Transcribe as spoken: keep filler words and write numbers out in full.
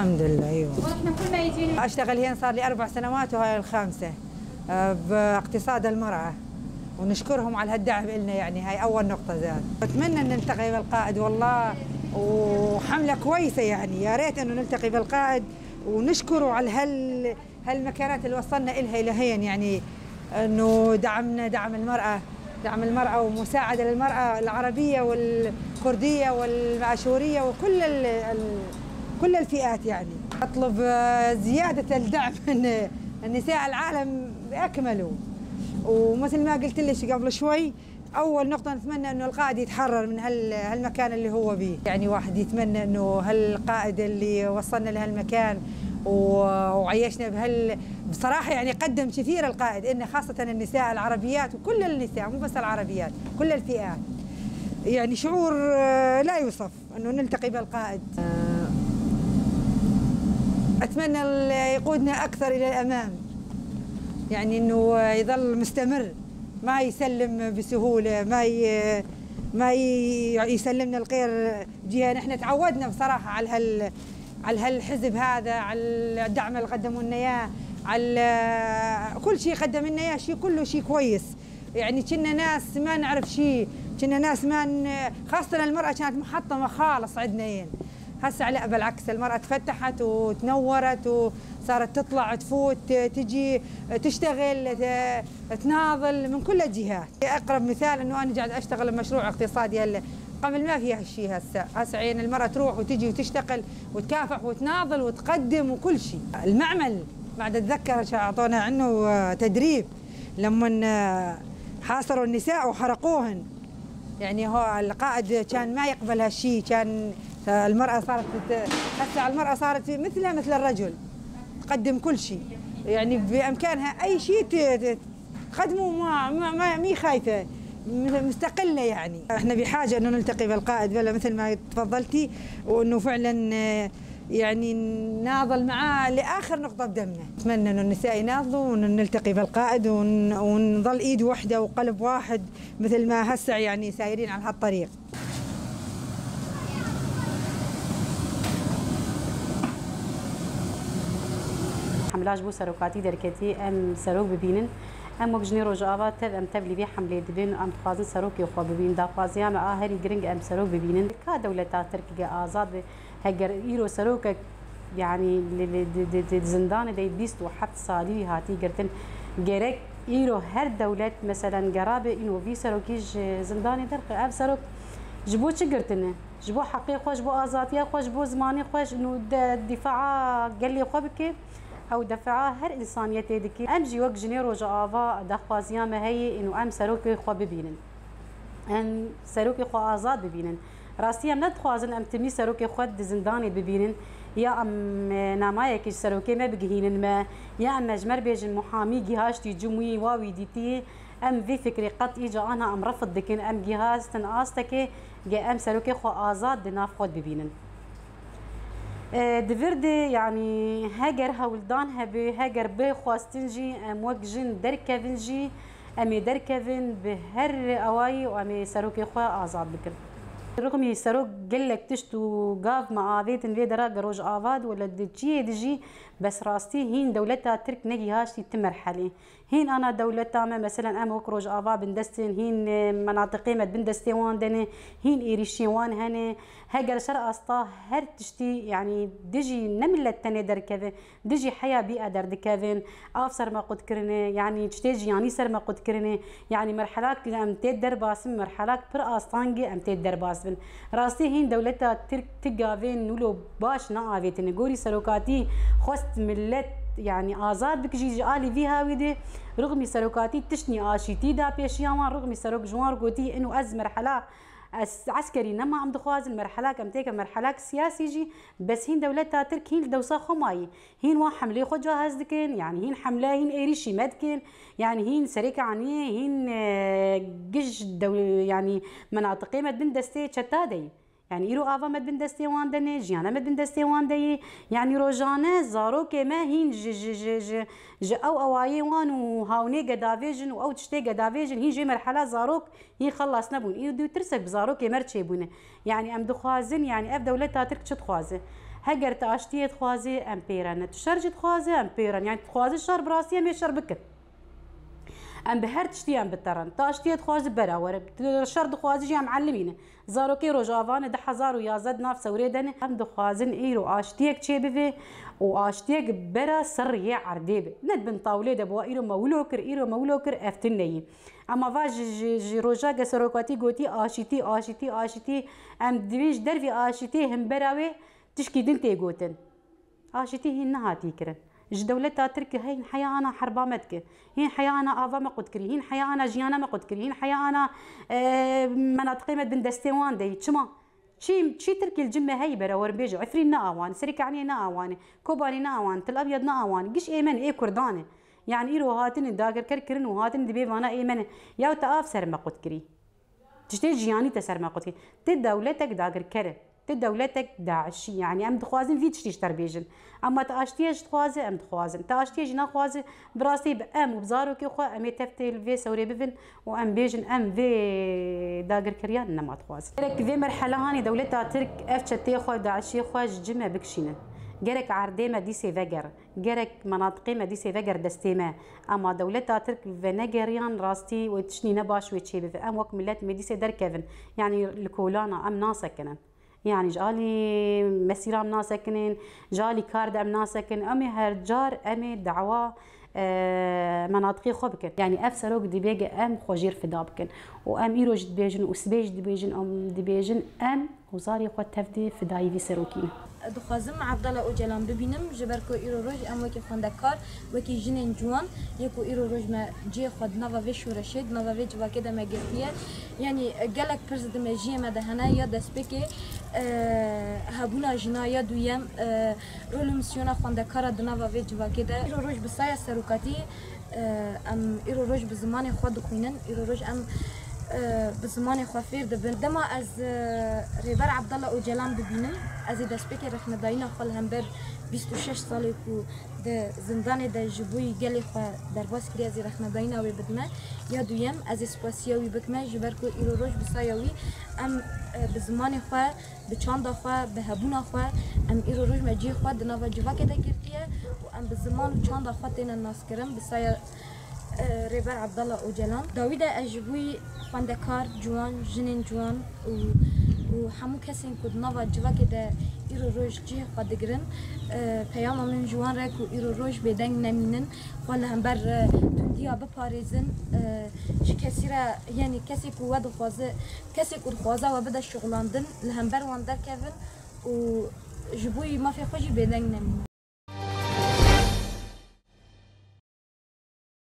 الحمد لله، ايوه. واحنا كل ما يجينا أشتغل هنا صار لي أربع سنوات وهاي الخامسة، آه، باقتصاد المرأة، ونشكرهم على هالدعم إلنا، يعني هاي أول نقطة زاد. بتمنى أن نلتقي بالقائد والله، وحملة كويسة يعني، يا ريت إنه نلتقي بالقائد ونشكره على هال هالمكانات اللي وصلنا إلها إلى هين، يعني إنه دعمنا، دعم المرأة، دعم المرأة ومساعدة للمرأة العربية والكردية والآشورية وكل ال ال كل الفئات يعني. أطلب، آه، زيادة الدعم من النساء العالم بأكمله. ومثل ما قلت لك قبل شوي، أول نقطة نتمنى إنه القائد يتحرر من هال هالمكان اللي هو بيه. يعني واحد يتمنى إنه هالقائد اللي وصلنا لهالمكان و وعيشنا بهال بصراحة يعني قدم كثير القائد، إنه خاصة النساء العربيات وكل النساء، مو بس العربيات، كل الفئات. يعني شعور، آه، لا يوصف إنه نلتقي بالقائد. آه، أتمنى ال يقودنا أكثر إلى الأمام، يعني إنه يظل مستمر، ما يسلم بسهولة، ما ي ما ي يسلمنا الخير جهة. نحن تعودنا بصراحة على هال على هالحزب هذا، على الدعم اللي قدموا لنا إياه، على كل شيء قدم لنا إياه، شيء كله شيء كويس. يعني كنا ناس ما نعرف شيء، كنا ناس ما ن خاصة المرأة كانت محطمة خالص عندنا ين. هسه لا، بالعكس، المرأة تفتحت وتنورت وصارت تطلع تفوت تجي تشتغل ت تناضل من كل الجهات. أقرب مثال إنه أنا قاعد أشتغل بمشروع اقتصادي هلأ، قبل ما في هالشي هسه. هسه عين المرأة تروح وتجي وتشتغل وتكافح وتناضل وتقدم وكل شي. المعمل بعد أتذكر شا أعطونا عنه، آه، تدريب لمن، آه، حاصروا النساء وحرقوهن. يعني هو القائد كان ما يقبل هالشي، كان، آه، المرأة صارت تت هسه المرأة صارت مثلها مثل الرجل، تقدم كل شي، يعني بإمكانها أي شي ت ت تقدمه ما ما ما مي خايفة، م مستقلة يعني. إحنا بحاجة إنه نلتقي بالقائد بلا مثل ما تفضلتي، وإنه فعلًا، آه، يعني نناضل معاه لآخر نقطة بدمنا. أتمنى إنه النساء يناضلوا وإنه نلتقي بالقائد ون ونظل إيد وحدة وقلب واحد مثل ما هسه يعني سايرين على هالطريق. Hemla ji bo serokatî derketî, em serok bibînin. Em wek jinê Rojava tev, em tevlî vê hemlê dibin û em dixwazin serokê xwe bibînin. Daxwaziya me a herî giring em serok bibînin. Ka dewleta Tirk ge azad be, heger îro serokek, yanî li, li, di, di, di zindanê de bîst û heft salî hatî girtin, gerek îro her dewlet, meselen, gerabe îno vî serokî ji zindanê derxe. Ev serok ji bo çi girtine? Ji bo heqê xwe, ji bo azadiya xwe, ji bo zimanê xwe, ji nû de dîfaa gelê xwe bike. Ew dîfaa her însaniyetê dike. Em jî wek jinê Rojava daxwaziya me heye, û em serokê xwe bibînin. Em serokê xwe azad bibînin. Rastî em nedixwazin em timî serokê xwe di zindanê bibînin, ya em, e, namayekê ji serokê me bigihînin me, ya em me ji me re bêjin muhamî gihiştî cumwî wa wî dîtî. Em vî fikrê qet îca anha em refid dikin, em gihastin astekê ge em serokê xwe azad di nav xwe bibînin. E, di vir de, yanî heger hewldan hebe, heger bi xwestin jî em wek jin derkevin jî, em ê derkevin bi her awayî û em ê serokê xwe azad bikin. Rixmî serok gelek tişt û gav me avêtin vê dera ge Rojava di wele di çiyê di jî, bes rastî hîn dewleta Tirk negihiştî ti merhelê. Hîn ana dewleta me, meselen, em wek Rojava bindest in, hîn, e, menatiqê me di bin destê wan de ne, hîn êrîşên wan hene. Heger şer asta her tiştî, yanî dijî ne milet tenê derkeve, dijî heya bî e derdikevin, av ser me qut kirine, yanî tiştê jiyanî ser me qut kirine, yanî merhelak em tê derbas bin, merhelak pir astangî em tê derbas bin. Rastî hîn dewleta Tirk ti gavên wilo baş neavêtine. Gorî serokatî xwest milet, yanî azad bikijî ji alî vî hawî de, rixmî serokatî tiştnî aşîtî da pêşiya wan, rixmî serok ji wan re gotî, ino ez merhela es-, eskerî nema em dixwazin, merhelak em têke merhelak siyasî jî, bes hîn dewleta Tirk hîn li dewsa xwe mayî. Hîn wan hemlê xwe cahez dikin, yanî hîn hemle, hîn êrîşî me dikin, yanî hîn Serêkaniyê, hîn, e, giş dew-, yanî menatiqê me di bin destê çeta de yî. Yanî îro ava me di bin destê wan de ne, jiyana me di bin destê wan de yî. Yanî rojane zarokê me hîn ji, ji, ji, ji, ji ew awayê wan û hawnê gedavêjin û ew tiştê gedavêjin hîn jê merhela zarok hîn xelas nebûn. Îro dû tirsek bi zarokê me re çêbûne. Yanî em dixwazin, yanî ev dewleta Tirk çi dixwaze? Heger tu aştiyê dixwazî, em pê re ne. Tu şer jî dixwazî, em pê re ne. Yani tu dixwazî şer, bi rastî em ê şer bikin. Em bi her tiştî em biterin. Tu aştiyê dixwazî, bera were. Tu şer dixwazî jî, em elimî ne. Zarokê Rojava ne, du hezar û yazdeh di nav sewrê de ne. Em dixwazin îro aştiyek çêbibe û aştiyek bera ser riyê erdê be. Ne di bin tawlê de bi wa îro me wilo kir, îro me wilo kir, ev tune yî. Ema va ji, ji, ji roja ke serokatî gotî aşîtî, aşîtî, aşîtî, em divê ji dervî aşîtî him bera wê tişkî din tê gotin. Aşîtî hîn nehatî kirin. Ji dewleta Tirk hîn heya ana herba me dike. Hîn heya ana ava me qut kirî. Hîn heya ana jiyana me qut kirî. Hîn heya ana, e, menatiqê me bin destê wan de yî. Çima? Çi, çi Tirkî li cim me heyî bera werin bêje. Efrîn ne awan, Serî Kaniyê ne awan, Kobanê ne awan, Til Abyad ne awan. Giş ê me ne, ê Kurdan e. Yani îro hatine dagirker kirin û hatine dibê vana ê me ne. Ya te av ser me qut kirî. Tiştê jiyanî te ser me qut kirî. Ti dewletek dagirker e. Ti dewletek DAIŞî. Yani em dixwazin vî tiştî ji te re bêjin. Ema ti aştiyê ji dixwaze, em dixwazin. Ti aştiyê jî naxwaze, bi rastî bi em û bi zarokê xwe em ê tev tê li vê sewrê bibin û em bêjin, em vê dagirkeriyan nema dixwazin. Gerek vê merhela hanê dewleta Tirk ev çeteyê xwe, DAIŞê xwe ji cim me bikişînin. Gerek erdê me dîsê vegerin. Gerek menatiqê me dîsê veger destê me. Ema dewleta Tirk venegeriyan rastî wê tiştî ne baş wê çêbibe. Em wek milet mê dîsê derkevin. Yani li kolana em nasekinin. Yani ji alî mesîra em nasekinin, ji alî kar de em nasekinin. Em ê her car em ê dawa, e, menatiqê xwe bikin. Yani ev serok dibê ge em xwe jêr fida bikin. Û em îro jî dibêjin û sibê jî dibêjin, em dibêjin em Hozarê xwe tevdê fidayî vî serokî ne. Dixwazim Abdallah Ocalan bibînim, ji ber ku îro roj em wekî xwendekar, wekî jinên ciwan, yê ku îro roj me cihê xwe di nava vê şoreşê, di nava vê civakê de me girtiye. Yanî gelek pirs di mejiyê me de hene, ya destpêkê, e, hebûna jina, ya duyem, e, rol û misyona xwendekara di nava vê civakê de. Îro roj bi saya serokatî, Em îro roj bi zimanê xwe dixwînin, îro roj em, e, bi zimanê xwe fêr dibin. Dema ez, e, Rêber Abdallah Ocalan bibînim, ez ê destpêkê rexnedayîna xwe li hember bîst û şeş salê ku di zindanê de ji bo yî gelê xwe derbas kiriye, ez ê rexnedayîna wê bidime. Ya duyem, ez ê spasiya wî bikime, ji ber ku îro roj bi saya wî em, e, bi zimanê xwe, bi çanda xwe, bi hebûna xwe, em îro roj me cihê xwe di nava civakê de girtiye û em bi ziman û çanda xwe têne naskirin, bi saya, e, Rêber Abdallah Ocalan. Dawî de ez ji bo xwendekar, ciwan, jinên ciwan û, û hemû kesên ku di nava civakê de îro roj cihê xwe digirin, e, peyama min ji wan re ku îro roj bêdeng nemînin, xwe li hember, e, tundiya biparêzin, e, ji kesî re, yanî kesê ku we dixwaze, kesê ku dixwaze we bide şixulandin, li hember wan derkevin û ji bo yî mafê xwe jî bêdeng nemînin.